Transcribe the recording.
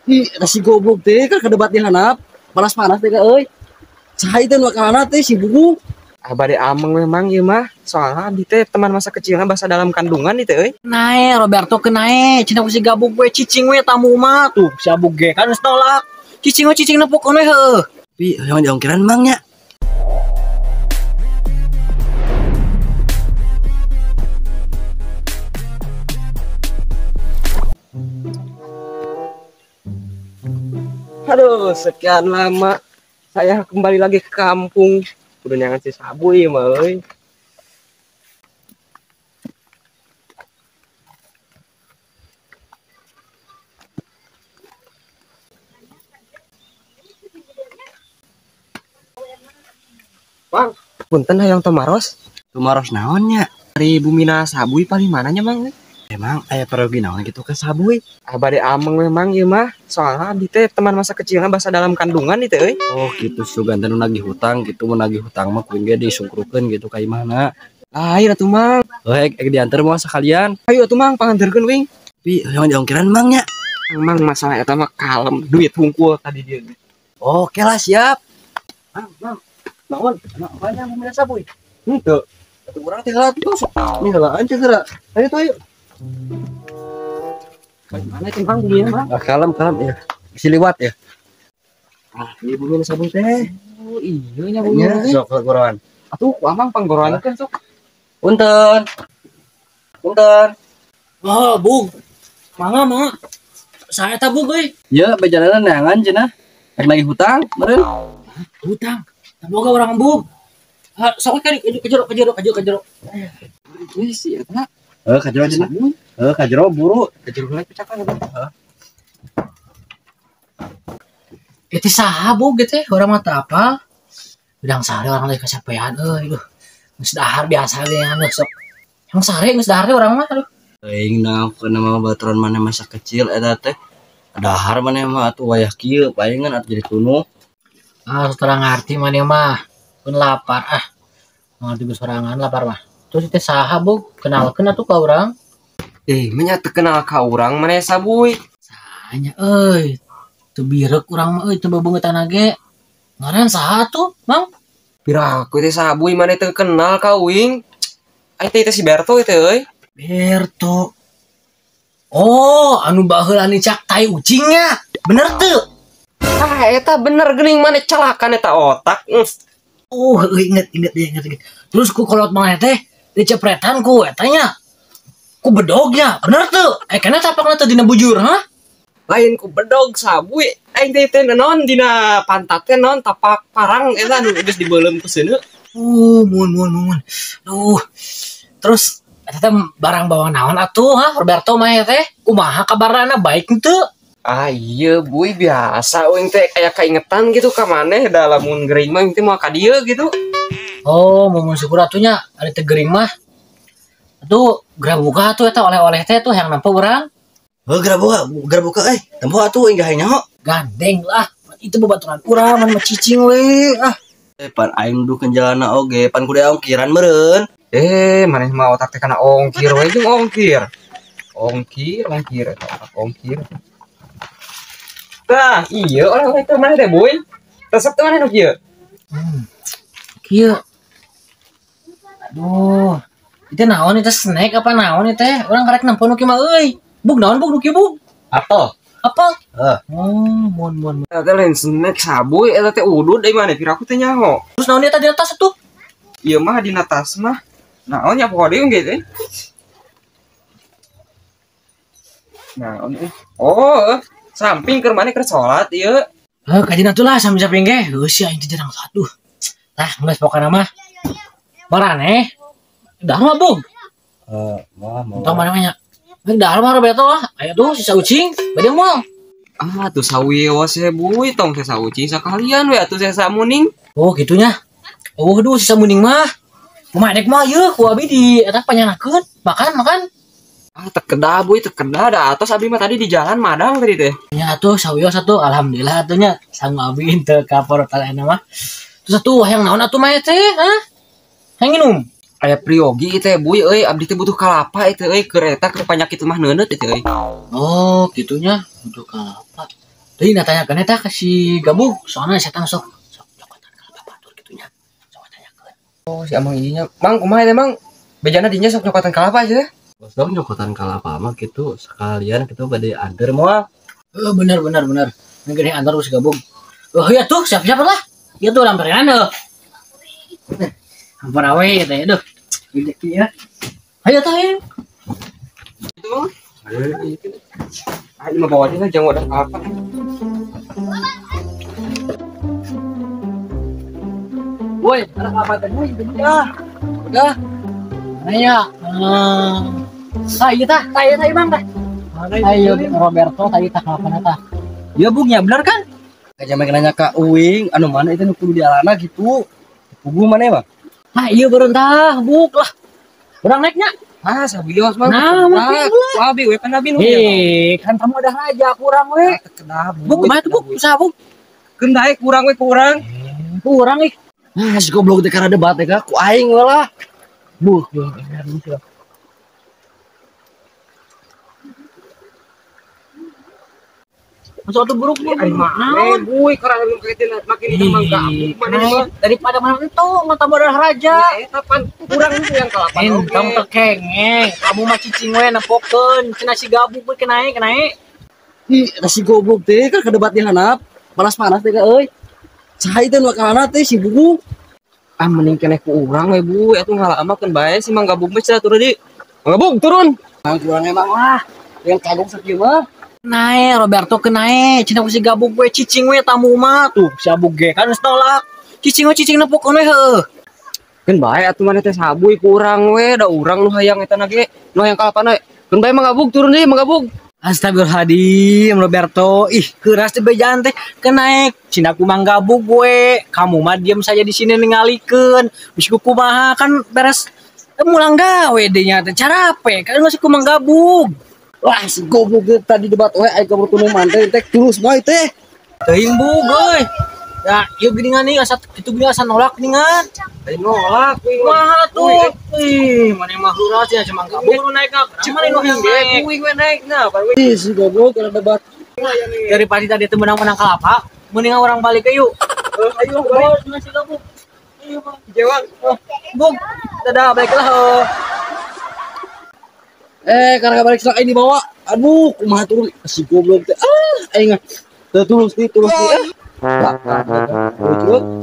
Ih, si goblok teh kan kedebat di hanap. Panas-panas teh euy. Saha itu nu kalana teh si Bubu. Ah bade ameng memang ieu mah. Soalna abdi teh teman masa kecilna bahasa dalam kandungan ieu teh euy. Nae Roberto ke nae, cenah ku si Gabug we cicing we tamu mah tuh si Abug ge kan geus nolak. Cicing we cicing nepukkeun we heueuh. Pi, hoyong diongkiran mang nya. Aduh, sekian lama saya kembali lagi ke kampung. Udah nyangan si Sabuy mah euy. Bang, punten hayang tumaros. Tumaros naon nya? Dari Bumina Sabuy paling mananya mang? Emang aya parogi naon gitu ke Sabuy? Ah bade ameng memang ieu mah. Soalna abdi teh teman masa kecilna bahasa dalam kandungan ieu teh euy. Oh gitu, sugan teh nu nagih hutang gitu, mun nagih hutang mah kuing ge disungkrukeun gitu ka imahna. Lain atuh mang. Heuh, ek diantar moal sakalian. Ayo atuh mang panganterkeun wing. Pi, hoyong diongkiran mang nya. Mang masalah eta mah kalem, duit hungkul tadi dia. Oke lah siap. Mang, mang. Naon? Naon Bumina Sabuy? Henteu. Atuh urang teh heula tuh. Ini heulaan ceu heula. Ayo tuh ayo. Mana itu bang Bumina bang? Ah, kalem kalem ya. Bisa liwat ya. Ah, ini Bumina Sabuy teh. Oh iya nya Bumina. Sok goroan. Atuh ku amang panggoroan kan sok. Punten. Punten. Oh, Bung. Mangga mangga. Saya teh Bung euy. Ya, bejalanan neangan cenah. Rek nagih hutang meureun. Hutang. Boga urang Bung. Ah, sok ka jero ka jero ka jero ka jero. Ieu sih eta. Heuh, ka jero cenah. Heuh, ka jero buru. Ka jero heula picakan eta. Heeh. Itu saha Bung gitu teh, urang mah teu apal. Udang sare urang teh kasapean euy, duh. Geus dahar biasa ge anu sok. Yang sare geus dahar teh urang mah aduh. Teuing na kana mah baturan maneh masa kecil eta teh. Dahar maneh mah atuh wayah kieu palingan atuh jadi tunuh. Ah, setelah ngarti maneh mah pun lapar ah. Ngarti sorangan lapar mah. Terus teh saha Bung, kenalkeun atuh ka urang. Menya teu kenal ka urang maneh Sabuy. Sahanya euy. Teu birek urang mah euy, teu bebeungeutana ge. Ngaran saha tuh, Mang? Piraku teh Sabuy maneh teu kenal ka uing. Ai teh si Berto teh euy. Berto. Oh, anu baheula nicak tai ucingnya. Bener teu? Ah, eta bener geuning maneh celakan eta otak. Oh, inget inget inget inget. Terus ku kolot maneh teh dicepretan ku eta nya. Ku bedognya, bener tuh. Kana tapakna teh dina bujur, ha? Lain ku bedog Sabuy. Aing teh teh naon dina pantat teh naon tapak parang eta nu geus dibeuleum ku seuneu. Mun mun mun. Duh. Terus eta teh barang bawa naon atuh, ha? Roberto mah teh kumaha kabarna baik henteu? Ah iya Buy biasa uing teh aya kaingetan gitu ka maneh da lamun gering mah teh moal ka dieu gitu. Oh, mun syukur atuh nya ari teh gering mah. Atuh geura buka atuh eta oleh-oleh teh tuh yang nampa urang. Heuh, geura buka euy. Tempo atuh aing gahe nyaho. Gandeng lah. Itu babaturan urang mun mah cicing we ah. Pan aing dukeun jalana oge, pan kudu ongkiran meureun. Maneh mah otak teh kana ongkir we jeung ongkir. Ongkir, ongkir eta otak ongkir. Tah, iya oleh-oleh teh maneh teh Buy. Resep teh maneh nu kieu? Kieu. Aduh. Itu naon itu snack apa naon itu teh? Urang karek nempo nu kieu mah euy. Bug naon bug nu kieu bug? Apel. Apel? Heeh. Oh, mun mun. Eta teh lain snack Sabuy, eta teh udud deui maneh piraku teh nyaho. Terus naon eta di atas atuh? Ieu mah dina tas mah. Naon nya poho deui ge teh. Naon euy? Oh, samping keur maneh keur salat ieu. Heuh, kajina tuh lah samping-samping ge. Heuh sia aing teh jarang salat duh. Tah, geus pokona mah. Maraneh. Dahar mah Bung. Mah mau. Tong mana nya? Dahar mah Roberto lah. Ayo tuh sisa ucing, bade moal. Ah, tuh sawios we Buy, tong sesa ucing sakalian we atuh sesa muning. Oh, gitunya. Oh, duh sisa muning mah. Kumaha dek mah ieu ku abi di eta panyanakeun. Makan, makan. Ah, teu kedah Buy, teu kedah da atos abi mah tadi di jalan madang tadi teh. Nya atuh sawios atuh alhamdulillah atuh nya sangu abi teu kapor talena mah. Terus atuh hayang naon atuh mah teh, hah? Hayang nginum. Aya priyogi teh Buy euy, abdi teh butuh kalapa itu euy, keur eta keur panyakit mah neuneut itu euy. Oh, gitunya butuh kalapa. Deui na tanyakeun eta ka si Gabug, soalna setan sok sok nyokotan kalapa batur kitu nya. Sok tanyakeun. Oh, si Amang ieu nya. Mang, kumaha teh, Mang? Bejana dinya sok nyokotan kalapa aja. Sok nyokotan kalapa mah kitu sekalian kitu bade anter moal. Heeh, bener bener bener. Mungkin antar si Gabug. Oh iya tuh, siap-siap lah. Iya tuh lamperan heuh. Hampir awe ya teh, aduh. Gede ya. Ayo tah ayo. Itu, Mang. Ah, ini mah bawa aja lah, jangan wadah apa. Woi, anak apa teh? Woi, udah. Udah. Mana ya? Ah, iya tah, tah iya tah Bang tah. Ayo Roberto tadi tah kalapana tah. Iya Bung ya bener kan? Kayak make nanya ka uing, anu mana itu nu kudu dialana gitu. Pugu mana mah? Ah iya beurentah, buk lah. Urang naiknya. Ah, sabios mah. Nah, mungkin Ku abi we pan abi nu. Hei, kan kamu udah raja kurang we. Kedah, Buk, kumaha tuh buk? Usaha buk. Kendai kurang we kurang. Kurang ih. Ah, si goblok teh karena debat teh ku aing we lah. Buh, Masuk tuh buruk nih, Ari mah. naon? Buy, karena nu kayak makin itu mah gabung mana mah. Daripada mana itu, mata modal raja. Eta pan kurang itu yang kalapa. Kamu terkengeng, kamu mah cicing we nempokeun, cenah si Gabug we kenae kenae. Ih, eta si goblok teh kan kedebat di handap. Panas-panas teh ka euy. Saha itu nu kalana teh si Bugu. Ah, mending keneh ku urang we, Bu. Atuh ngalamakeun bae si Mang Gabug mah cenah turun di. Mang Gabug turun. Mang kurang emang lah. Yang kagok sakieu mah. Nae Roberto kenae, cenah ku si Gabug we cicing we tamu mah tuh, si Abug ge kan geus nolak. Cicing we cicing nempokeun we heueuh. Keun bae atuh maneh teh sabuy ku urang we, da urang nu hayang eta na ge, nu hayang kalapana. Keun bae Mang Gabug turun deui, Mang Gabug. Astagfirullahaladzim Roberto, ih keras teh bejaan teh kenaek cina ku Mang Gabug we, kamu mah diem saja di sini ningalikeun, bisi ku kumaha kan beres mulang gawe deh nya teh carape kan masih ku Mang Gabug. Wah, si goblok teh tadi debat we aing kabur tunu mante teh tulus bae teh. Teuing bug euy. Ya, ieu geuningan nih asa kitu geuning asa nolak geuningan. Lain nolak we. Kumaha tuh? Ih, maneh mah heuras ya cuma Gabug nu naik ka. Cuma nu hayang naik. Kuing we naik nah, pan we. Ih, si goblok kana debat. Daripada tadi teu menang-menang kalapa, mendingan orang balik ke yuk. Ayo balik. Balik si Gabug. Ayo, Bang. Jewang. Bung, dadah, baiklah. Oh. Karena balik selak aing dibawa. Aduh, kumaha turun si goblok teh. Ah, aing teu tulus nih, tulus nih. Ah. Turun.